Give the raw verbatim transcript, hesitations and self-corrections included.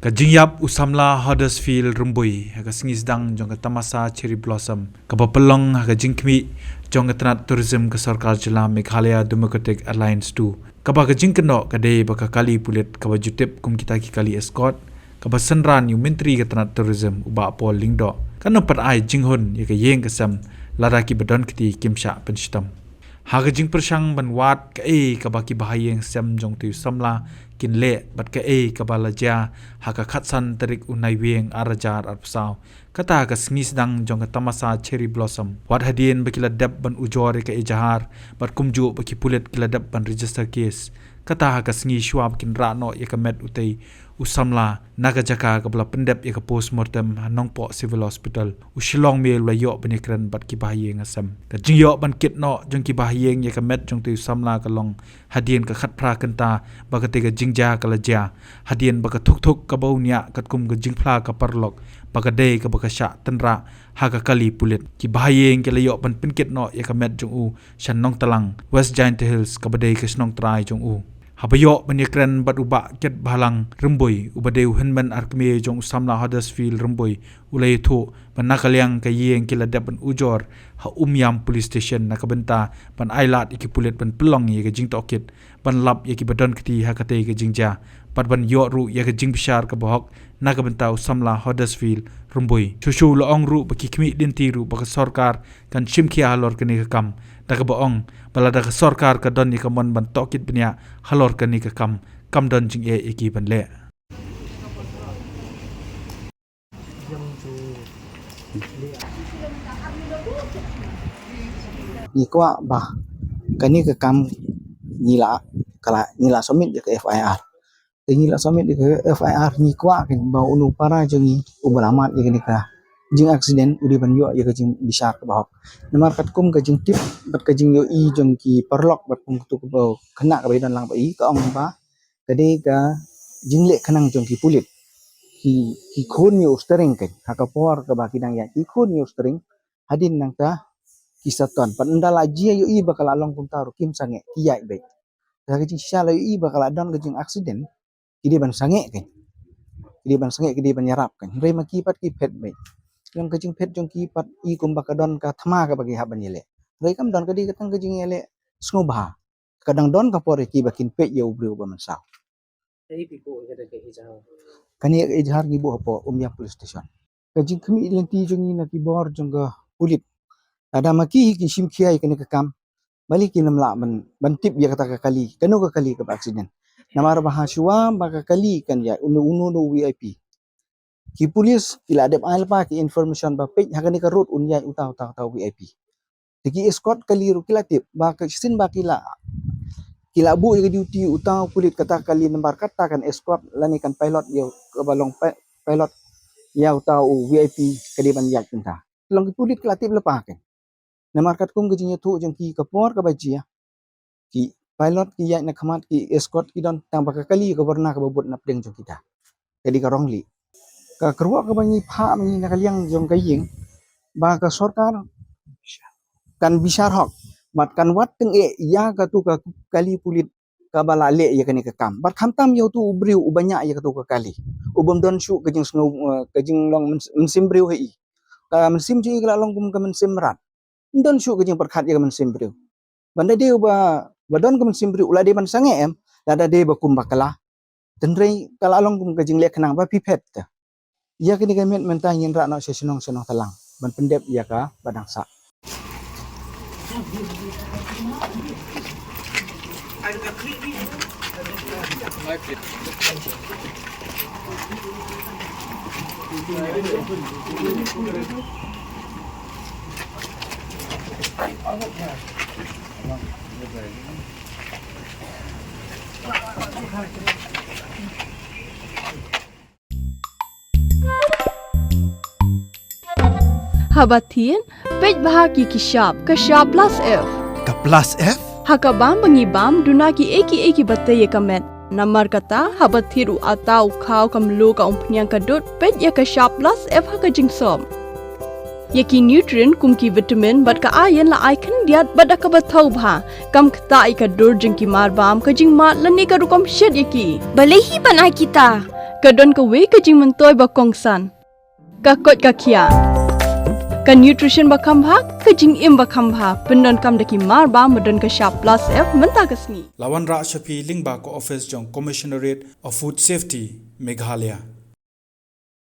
Ka jingïap u samla Huddersfield Rymbui ha ka sngi sdang jong ka tamasa Cherry Blossom, kaba pynlong ha ka jingkhmih jong ka tnat tourism ka sorkar jylla Meghalaya Democratic Alliance two, kaba ka jingkynnoh ka dei ba ka kali pulit kaba ju tip kum kita ki kali escort, kaba synran ïa u Myntri ka tnat tourism u Bah Paul Lyngdoh, kan ym pat ai jinghun ïa ka ïing ka sem lada kiba don kti kim shah pynshitom. Ha ka jingpyrshang ban wad kaei kaba ki bahaïing sem jong te u samla kin leh bad kaei kaba la jia ha ka khatsan tarik u Naiwieng ar hajar arphew saw, kata ha ka sngi sdang jong ka tamasa Cherry Blossom, wat hadien ba ki la dep ban ujor ïa ka ejahar bad kumjuh ba ki pulit ki la dep ban register case, kata ha ka sngi shuwa ba kin rah noh ïa ka met utei u samla na ka jaka kaba la pyndep ïa ka postmortem ha Nongpoh Civil Hospital, u Shillong Mail u la ïoh ban ïakren bad ki bahaïing ha sem. Ka jingïoh ban kit noh jong ki bahaïing ïa ka met jong te u samla ka long hadien ka khatphra kynta ba kata ka jingjia ka la jia, hadien ba ka thuk thuk kaba u ñiah katkum ka jingphla ka paralok ba ka dei kaba ka shah tynrah ha ka kali pulit. Ki bahaïing ki la ïoh ban pynkit noh ïa ka met jong u sha Nongtalang, West Jaintia Hills, kaba dei ka shnong trai jong u. Haba ïoh ban ïakren bad u Bah Kitbhalang Rymbui, uba dei u hynmen arkmie jong u samla Huddersfield Rymbui, u la ïathuh ba na ka liang ka ïing ki la dep ban ujor ha Umiam Police Station na ka bynta ban ailad ïa ki pulit ban pynlong ïa ka jingtohkit, ban lap ïa kiba don kti ha katei ka jingjia, bad ban ïoh ruh ïa ka jingbishar kaba hok na ka bynta u samla Huddersfield Rymbui. Shuh shuh u la ong ruh ba ki khmih lynti ruh ba ka sorkar kan shim khia halor kane ka kam, da kaba ong ba lada ka sorkar ka don ïa ka mon ban tohkit bniah halor kane ka kam, kam don jingeh ïa ki ban leh. Ngi kwah ba kane ka kam ngi la, ka la, ngi la submit ïa ka F I R. Te ngi la submit ïa ka F I R, ngi kwah kan ba uno u para jong ngi uba la mad ïa kane ka jing accident u dei ban ïoh ïa ka jingbishar kaba hok. Namar katkum ka jingtip bad ka jingïohi jong ki paralok bad kum kito kiba khynnah kaba ïadon lang bad i, ka ong ba ka dei ka jingleh khnang jong ki pulit. Ki, ki khun ïa u steering kan, ha ka por kaba ki dang ïaid ki khun ïa u steering, hadien nangta ki sa ton. Pat ynda la jia ïohi ba ka la long kumta ruh kim sangeh, ki ïaid beit. Te ka jingshisha la ïohi ba ka la don ka jing accident, ki dei ban sangeh kan. Ki dei ban sangeh, ki dei ban ïarap kan. Hynrei ma ki pat ki phet beit. Long ka jingphet jong ki pat i kumba ka don ka thma kaba ki hap ban ïaleh. Hynrei kam don, ka dei ka tang ka jingïaleh sngewbha. Ka dang don ka por ïa ki ba kin peit ïa u briew ba mynsaw. Kaei phi buh ïa kata ka ejahar? Kane ka ejahar ngi buh hapoh Umiam Police Station. Ka jingkhmih lynti jong ngi na ki bor jong ka pulit. Lada ma ki hi kin shim khia ïa kane ka kam, balei kim lah ban, ban tip ïa kata ka kali, kano ka kali kaba accident. Namar ba ha shuwa ba ka kali kan ïaid, uno uno uno u V I P, ki pulis ki la dep ai lypa ki information ba peit ha kane ka road un ïaid uta uta uta u V I P. Te ki escort kali ruh ki la tip ba ka shisien ba ki la, ki la buh ïa ka duty uta u pulit kata kali namar kata kan escort lane kan pilot ïa, kaba long pi-, pilot ïa uta u V I P ka dei ban ïaid kumta. Long ki pulit ki la tip lypa kan. Namar katkum ka jingïathuh jong ki, ka por kaba jia, ki pilot ki ïaid na khmat, ki escort ki don, tang ba ka kali ka warna kaba bud na pdeng jong kita. Ka dei ka rong lieh. Ka kyrwoh kaba ngi phah ma ngi na ka liang jong ka ïing, ba ka sorkar kan bishar hok, bad kan wad tyngeh ïa katu ka kali pulit kaba la leh ïa kane ka kam. Bad khamtam ïa utu u briew uba ñiah ïa katu ka kali, u bym don shuh ka jingsngew, eh, ka jinglong myns-, mynsiem briew ha i. Ka mynsiem jong i ka la long kum ka mynsiem mrad. Ym don shuh ka jingpyrkhat ïa ka mynsiem briew. Ban da dei uba, ba don ka mynsiem briew u la dei ban sangeh em, lada dei ba kum bakla. Hynrei ka la long kum ka jingleh khnang ba phi phet te. Ïa kane ka miet mynta ngin rah noh sha shnong shnong Talang ban pyndep ïa kaba dang sah. Haba thied, peit bha ki ki shap, ka shap plus F. Ka plus F? Ha ka bam ba ngi bam, duna kiei kiei kiba tei ïa ka met. Namar kata, haba thied u atta, u khaw, ka mluh, ka umphniang, ka dud, peit ïa ka shap plus F ha ka jingsop. Ïa ki nutrient kum ki vitamin bad ka iron la ai khyndiat bad da kaba thaw bha. Kam ktah ïa ka dur jong ki marbam, ka jingmad lane ka rukom shet ïa ki. Balei hi ban ai kita? Ka don kawei ka jingmyntoi ba kongsan. Ka koit ka khiah. Ka nutrition ba kham bha, ka jingim ba kham bha. Pyndonkam da ki mar ba, ba don ka shap plus F mynta ka sngi. La wanrah sha phi lyngba ka office jong Commissionerate of Food Safety, Meghalaya.